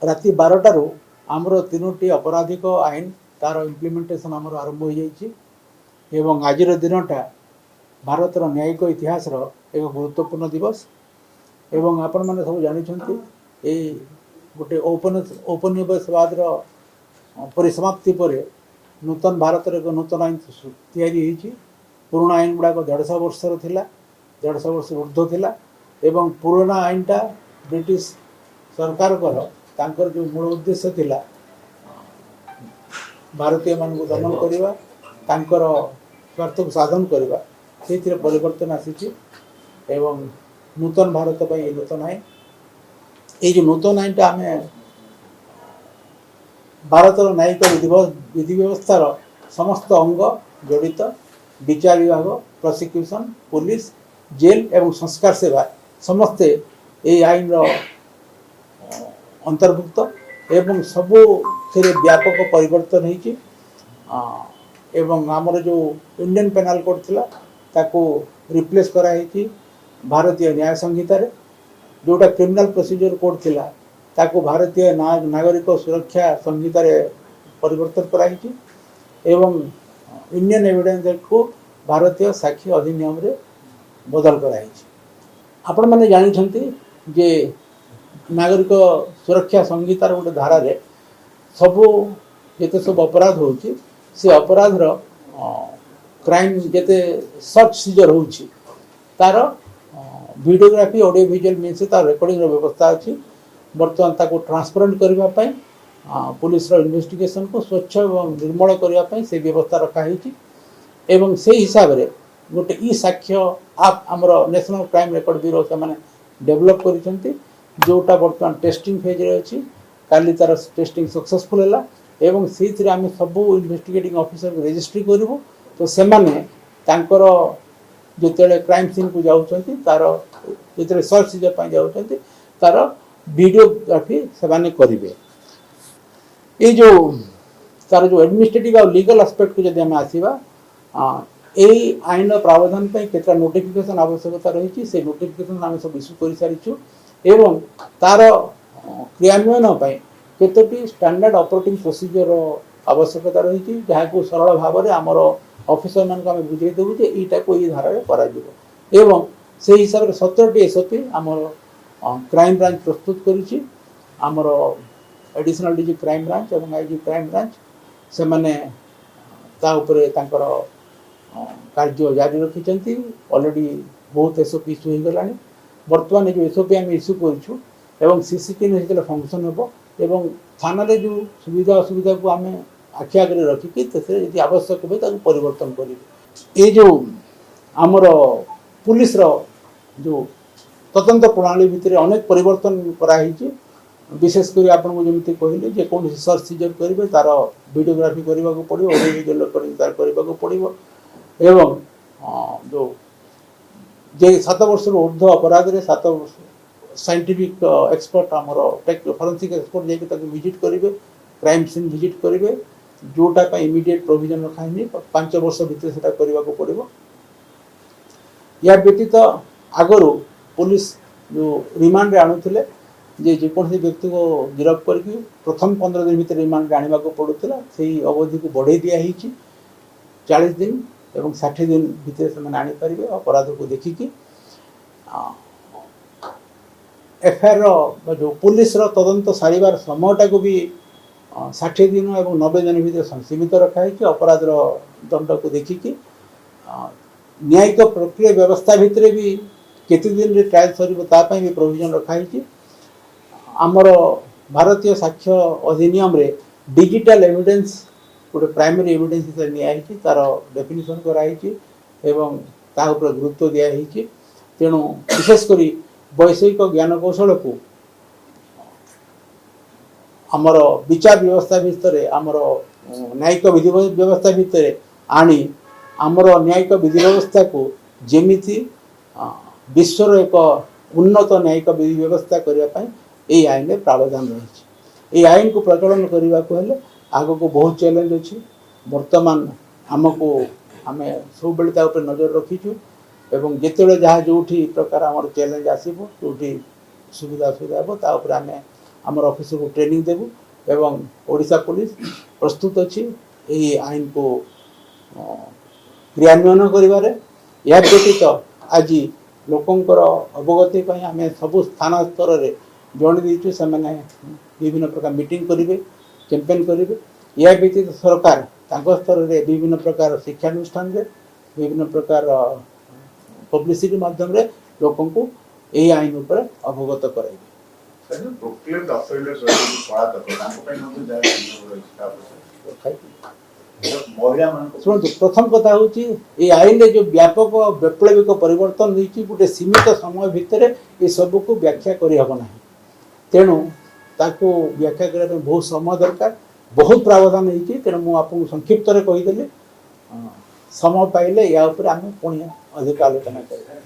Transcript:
ରାତି 12ଟାରୁ ଆମର ତିନୋଟି ଅପରାଧିକ ଆଇନ, ତାର ଇମ୍ପ୍ଲିମେଣ୍ଟେସନ୍ ଆମର ଆରମ୍ଭ ହୋଇଯାଇଛି ଏବଂ ଆଜିର ଦିନଟା ଭାରତର ନ୍ୟାୟିକ ଇତିହାସର ଏକ ଗୁରୁତ୍ୱପୂର୍ଣ୍ଣ ଦିବସ। ଏବଂ ଆପଣମାନେ ସବୁ ଜାଣିଛନ୍ତି, ଏଇ ଗୋଟେ ଔପନିବେଶବାଦର ପରିସମାପ୍ତି ପରେ ନୂତନ ଭାରତର ଏକ ନୂତନ ଆଇନ ତିଆରି ହେଇଛି। ପୁରୁଣା ଆଇନ ଗୁଡ଼ାକ 150 ବର୍ଷର ଥିଲା, 150 ବର୍ଷ ଉର୍ଦ୍ଧ୍ୱ ଥିଲା ଏବଂ ପୁରୁଣା ଆଇନଟା ବ୍ରିଟିଶ ସରକାରଙ୍କର, ତାଙ୍କର ଯେଉଁ ମୂଳ ଉଦ୍ଦେଶ୍ୟ ଥିଲା ଭାରତୀୟମାନଙ୍କୁ ଦମନ କରିବା, ତାଙ୍କର ସ୍ୱାର୍ଥକୁ ସାଧନ କରିବା, ସେଇଥିରେ ପରିବର୍ତ୍ତନ ଆସିଛି ଏବଂ ନୂତନ ଭାରତ ପାଇଁ ଏଇ ନୂତନ ଆଇନ। ଏଇ ଯେଉଁ ନୂତନ ଆଇନଟା, ଆମେ ଭାରତର ନ୍ୟାୟିକ ବିଧି ବ୍ୟବସ୍ଥାର ସମସ୍ତ ଅଙ୍ଗ ଜଡ଼ିତ, ବିଚାର ବିଭାଗ, ପ୍ରସିକ୍ୟୁସନ୍, ପୋଲିସ, ଜେଲ୍ ଏବଂ ସଂସ୍କାର ସେବା, ସମସ୍ତେ ଏଇ ଆଇନର ଅନ୍ତର୍ଭୁକ୍ତ ଏବଂ ସବୁଥିରେ ବ୍ୟାପକ ପରିବର୍ତ୍ତନ ହେଇଛି। ଏବଂ ଆମର ଯେଉଁ ଇଣ୍ଡିଆନ୍ ପେନାଲ୍ କୋଡ଼୍ ଥିଲା, ତାକୁ ରିପ୍ଲେସ୍ କରାହେଇଛି ଭାରତୀୟ ନ୍ୟାୟ ସଂହିତାରେ। ଯେଉଁଟା କ୍ରିମିନାଲ୍ ପ୍ରୋସିଜିଓର କୋଡ଼୍ ଥିଲା, ତାକୁ ଭାରତୀୟ ନାଗରିକ ସୁରକ୍ଷା ସଂହିତାରେ ପରିବର୍ତ୍ତନ କରାହେଇଛି ଏବଂ ଇଣ୍ଡିଆନ୍ ଏଭିଡେନ୍ସ ଆକ୍ଟକୁ ଭାରତୀୟ ସାକ୍ଷୀ ଅଧିନିୟମରେ ବଦଳ କରାହେଇଛି। ଆପଣମାନେ ଜାଣିଛନ୍ତି ଯେ ନାଗରିକ ସୁରକ୍ଷା ସଂହିତାର ଗୋଟେ ଧାରାରେ ସବୁ ଯେତେ ସବୁ ଅପରାଧ ହେଉଛି, ସେ ଅପରାଧର କ୍ରାଇମ୍ ଯେତେ ସର୍ଚ୍ଚ ସିଜର ହେଉଛି, ତାର ଭିଡ଼ିଓଗ୍ରାଫି, ଅଡ଼ିଓ ଭିଜୁଆଲ୍ ମିନ୍ସ ତାର ରେକର୍ଡ଼ିଂର ବ୍ୟବସ୍ଥା ଅଛି। ବର୍ତ୍ତମାନ ତାକୁ ଟ୍ରାନ୍ସପରେଣ୍ଟ କରିବା ପାଇଁ, ପୋଲିସର ଇନଭେଷ୍ଟିଗେସନକୁ ସ୍ୱଚ୍ଛ ଏବଂ ନିର୍ମଳ କରିବା ପାଇଁ ସେ ବ୍ୟବସ୍ଥା ରଖାହେଇଛି। ଏବଂ ସେଇ ହିସାବରେ ଗୋଟେ ଇ ସାକ୍ଷ୍ୟ ଆପ୍ ଆମର ନ୍ୟାସନାଲ୍ କ୍ରାଇମ୍ ରେକର୍ଡ଼ ବ୍ୟୁରୋ, ସେମାନେ ଡେଭଲପ୍ କରିଛନ୍ତି, ଯେଉଁଟା ବର୍ତ୍ତମାନ ଟେଷ୍ଟିଂ ଫେଜ୍ରେ ଅଛି। କାଲି ତାର ଟେଷ୍ଟିଂ ସକ୍ସେସଫୁଲ୍ ହେଲା ଏବଂ ସେଇଥିରେ ଆମେ ସବୁ ଇନଭେଷ୍ଟିଗେଟିଂ ଅଫିସରକୁ ରେଜିଷ୍ଟ୍ରି କରିବୁ। ତ ସେମାନେ ତାଙ୍କର ଯେତେବେଳେ କ୍ରାଇମ୍ ସିନ୍କୁ ଯାଉଛନ୍ତି, ତାର ଯେତେବେଳେ ସର୍ଚ୍ଚ ସିଜର ପାଇଁ ଯାଉଛନ୍ତି, ତାର ଭିଡ଼ିଓଗ୍ରାଫି ସେମାନେ କରିବେ। ଏଇ ଯେଉଁ ତାର ଯେଉଁ ଆଡମିନିଷ୍ଟ୍ରେଟିଭ୍ ଆଉ ଲିଗାଲ ଆସ୍ପେକ୍ଟକୁ ଯଦି ଆମେ ଆସିବା, ଏଇ ଆଇନର ପ୍ରାବଧାନ ପାଇଁ କେତେଟା ନୋଟିଫିକେସନ୍ ଆବଶ୍ୟକତା ରହିଛି। ସେ ନୋଟିଫିକେସନ୍ ଆମେ ସବୁ ଇସ୍ୟୁ କରିସାରିଛୁ ଏବଂ ତାର କ୍ରିୟାନ୍ୱୟନ ପାଇଁ କେତୋଟି ଷ୍ଟାଣ୍ଡାର୍ଡ ଅପରେଟିଂ ପ୍ରୋସିଜିଓର ଆବଶ୍ୟକତା ରହିଛି, ଯାହାକୁ ସରଳ ଭାବରେ ଆମର ଅଫିସରମାନଙ୍କୁ ଆମେ ବୁଝେଇ ଦେବୁ ଯେ ଏଇଟାକୁ ଏଇ ଧାରାରେ କରାଯିବ। ଏବଂ ସେଇ ହିସାବରେ 17ଟି ଏସ୍ଓପି ଆମର କ୍ରାଇମ୍ ବ୍ରାଞ୍ଚ ପ୍ରସ୍ତୁତ କରିଛି। ଆମର ଆଡ଼ିସନାଲ୍ ଡିଜି କ୍ରାଇମ୍ ବ୍ରାଞ୍ଚ ଏବଂ ଆଇଜି କ୍ରାଇମ୍ ବ୍ରାଞ୍ଚ, ସେମାନେ ତା ଉପରେ ତାଙ୍କର କାର୍ଯ୍ୟ ଜାରି ରଖିଛନ୍ତି। ଅଲରେଡ଼ି ବହୁତ ଏସ୍ଓପି ଇସ୍ୟୁ ହେଇଗଲାଣି। ବର୍ତ୍ତମାନ ଏ ଯେଉଁ ଏସ୍ଓପି ଆମେ ଇସ୍ୟୁ କରିଛୁ ଏବଂ ସିସିଟିଭି ଯେତେବେଳେ ଫଙ୍କସନ୍ ହେବ ଏବଂ ଥାନାରେ ଯେଉଁ ସୁବିଧା ଅସୁବିଧାକୁ ଆମେ ଆଖି ଆଗରେ ରଖିକି ସେଥିରେ ଯଦି ଆବଶ୍ୟକ ହୁଏ, ତାକୁ ପରିବର୍ତ୍ତନ କରିବୁ। ଏଇ ଯେଉଁ ଆମର ପୁଲିସର ଯେଉଁ ତଦନ୍ତ ପ୍ରଣାଳୀ ଭିତରେ ଅନେକ ପରିବର୍ତ୍ତନ କରାହେଇଛି। ବିଶେଷ କରି ଆପଣଙ୍କୁ ଯେମିତି କହିଲି, ଯେ କୌଣସି ସର୍ଚ୍ଚ ସିଜର କରିବେ, ତାର ଭିଡ଼ିଓଗ୍ରାଫି କରିବାକୁ ପଡ଼ିବ, ଅଡ଼ିଓ ଭିଡ଼ିଓ ରେକର୍ଡ଼ିଂ ତାର କରିବାକୁ ପଡ଼ିବ ଏବଂ ଯେଉଁ ଯେ 7 ବର୍ଷରୁ ଉର୍ଦ୍ଧ୍ୱ ଅପରାଧରେ 7 ବର୍ଷ ସାଇଣ୍ଟିଫିକ୍ ଏକ୍ସପର୍ଟ, ଆମର ଫରେନ୍ସିକ୍ ଏକ୍ସପର୍ଟ ଯାଇକି ତାକୁ ଭିଜିଟ୍ କରିବେ, କ୍ରାଇମ୍ ସିନ୍ ଭିଜିଟ୍ କରିବେ, ଯେଉଁଟା ପାଇଁ ଇମିଡ଼ିଏଟ୍ ପ୍ରୋଭିଜନ୍ ରଖାହେଇନି, 5 ବର୍ଷ ଭିତରେ ସେଟା କରିବାକୁ ପଡ଼ିବ। ୟା ବ୍ୟତୀତ ଆଗରୁ ପୋଲିସ ଯେଉଁ ରିମାଣ୍ଡରେ ଆଣୁଥିଲେ, ଯେ ଯେକୌଣସି ବ୍ୟକ୍ତିକୁ ଗିରଫ କରିକି ପ୍ରଥମ 15 ଦିନ ଭିତରେ ରିମାଣ୍ଡରେ ଆଣିବାକୁ ପଡ଼ୁଥିଲା, ସେଇ ଅବଧିକୁ ବଢ଼େଇ ଦିଆହେଇଛି। 40 ଦିନ ଏବଂ 60 ଦିନ ଭିତରେ ସେମାନେ ଆଣିପାରିବେ ଅପରାଧକୁ ଦେଖିକି। ଏଫଆଇଆର୍ର ଯେଉଁ ପୋଲିସର ତଦନ୍ତ ସାରିବାର ସମୟଟାକୁ ବି 60 ଦିନ ଏବଂ 90 ଦିନ ଭିତରେ ସୀମିତ ରଖାହେଇଛି ଅପରାଧର ଦଣ୍ଡକୁ ଦେଖିକି। ନ୍ୟାୟିକ ପ୍ରକ୍ରିୟା ବ୍ୟବସ୍ଥା ଭିତରେ ବି କେତେ ଦିନରେ ଟ୍ରାଏଲ୍ ସରିବ, ତା ପାଇଁ ବି ପ୍ରୋଭିଜନ୍ ରଖାହେଇଛି। ଆମର ଭାରତୀୟ ସାକ୍ଷ୍ୟ ଅଧିନିୟମରେ ଡିଜିଟାଲ ଏଭିଡେନ୍ସ ଗୋଟେ ପ୍ରାଇମେରୀ ଏଭିଡେନ୍ସ ହିସାବରେ ନିଆହେଇଛି, ତାର ଡେଫିନିସନ୍ କରାହେଇଛି ଏବଂ ତା ଉପରେ ଗୁରୁତ୍ୱ ଦିଆହେଇଛି। ତେଣୁ ବିଶେଷ କରି ବୈଷୟିକ ଜ୍ଞାନକୌଶଳକୁ ଆମର ବିଚାର ବ୍ୟବସ୍ଥା ଭିତରେ, ଆମର ନ୍ୟାୟିକ ବିଧି ବ୍ୟବସ୍ଥା ଭିତରେ ଆଣି ଆମର ନ୍ୟାୟିକ ବିଧି ବ୍ୟବସ୍ଥାକୁ ଯେମିତି ବିଶ୍ୱର ଏକ ଉନ୍ନତ ନ୍ୟାୟିକ ବିଧି ବ୍ୟବସ୍ଥା କରିବା ପାଇଁ ଏଇ ଆଇନରେ ପ୍ରାବଧାନ ରହିଛି। ଏଇ ଆଇନକୁ ପ୍ରଚଳନ କରିବାକୁ ହେଲେ ଆଗକୁ ବହୁତ ଚ୍ୟାଲେଞ୍ଜ ଅଛି। ବର୍ତ୍ତମାନ ଆମକୁ ଆମେ ସବୁବେଳେ ତା ଉପରେ ନଜର ରଖିଛୁ ଏବଂ ଯେତେବେଳେ ଯାହା ଯେଉଁଠି ପ୍ରକାର ଆମର ଚ୍ୟାଲେଞ୍ଜ ଆସିବ, ଯେଉଁଠି ସୁବିଧା ଅସୁବିଧା ହେବ, ତା ଉପରେ ଆମେ ଆମର ଅଫିସରକୁ ଟ୍ରେନିଂ ଦେବୁ ଏବଂ ଓଡ଼ିଶା ପୋଲିସ ପ୍ରସ୍ତୁତ ଅଛି ଏହି ଆଇନକୁ କ୍ରିୟାନ୍ୱୟନ କରିବାରେ। ଏହା ବ୍ୟତୀତ ଆଜି ଲୋକଙ୍କର ଅବଗତି ପାଇଁ ଆମେ ସବୁ ସ୍ଥାନ ସ୍ତରରେ ଜଣାଇ ଦେଇଛୁ। ସେମାନେ ବିଭିନ୍ନ ପ୍ରକାର ମିଟିଂ କରିବେ, କ୍ୟାମ୍ପେନ୍ କରିବେ। ଏହା ବ୍ୟତୀତ ସରକାର ତାଙ୍କ ସ୍ତରରେ ବିଭିନ୍ନ ପ୍ରକାର ଶିକ୍ଷାନୁଷ୍ଠାନରେ ବିଭିନ୍ନ ପ୍ରକାର ପବ୍ଲିସିଟି ମାଧ୍ୟମରେ ଲୋକଙ୍କୁ ଏହି ଆଇନ ଉପରେ ଅବଗତ କରାଇବେ। ସାର୍, ଯୋଉ ପ୍ରୋକ୍ଲେମ୍ଡ ଅଫେଣ୍ଡର୍ସ ରହିଛନ୍ତି, ପଳାତକ, ତାଙ୍କ ପାଇଁ ମଧ୍ୟ ଯାହା ନିୟମ ରହିଛି ତା ଉପରେ ମହିଳାମାନଙ୍କ ଶୁଣନ୍ତୁ, ପ୍ରଥମ କଥା ହେଉଛି, ଏଇ ଆଇନରେ ଯେଉଁ ବ୍ୟାପକ ବୈପ୍ଳବିକ ପରିବର୍ତ୍ତନ ହେଇଛି, ଗୋଟେ ସୀମିତ ସମୟ ଭିତରେ ଏସବୁକୁ ବ୍ୟାଖ୍ୟା କରିହେବ ନାହିଁ। ତେଣୁ ତାକୁ ବ୍ୟାଖ୍ୟା କରିବା ପାଇଁ ବହୁତ ସମୟ ଦରକାର। ବହୁତ ପ୍ରାବଧାନ ହେଇଛି। ତେଣୁ ମୁଁ ଆପଣଙ୍କୁ ସଂକ୍ଷିପ୍ତରେ କହିଦେଲି। ସମୟ ପାଇଲେ ୟା ଉପରେ ଆମେ ପୁଣି ଅଧିକ ଆଲୋଚନା କରିବା।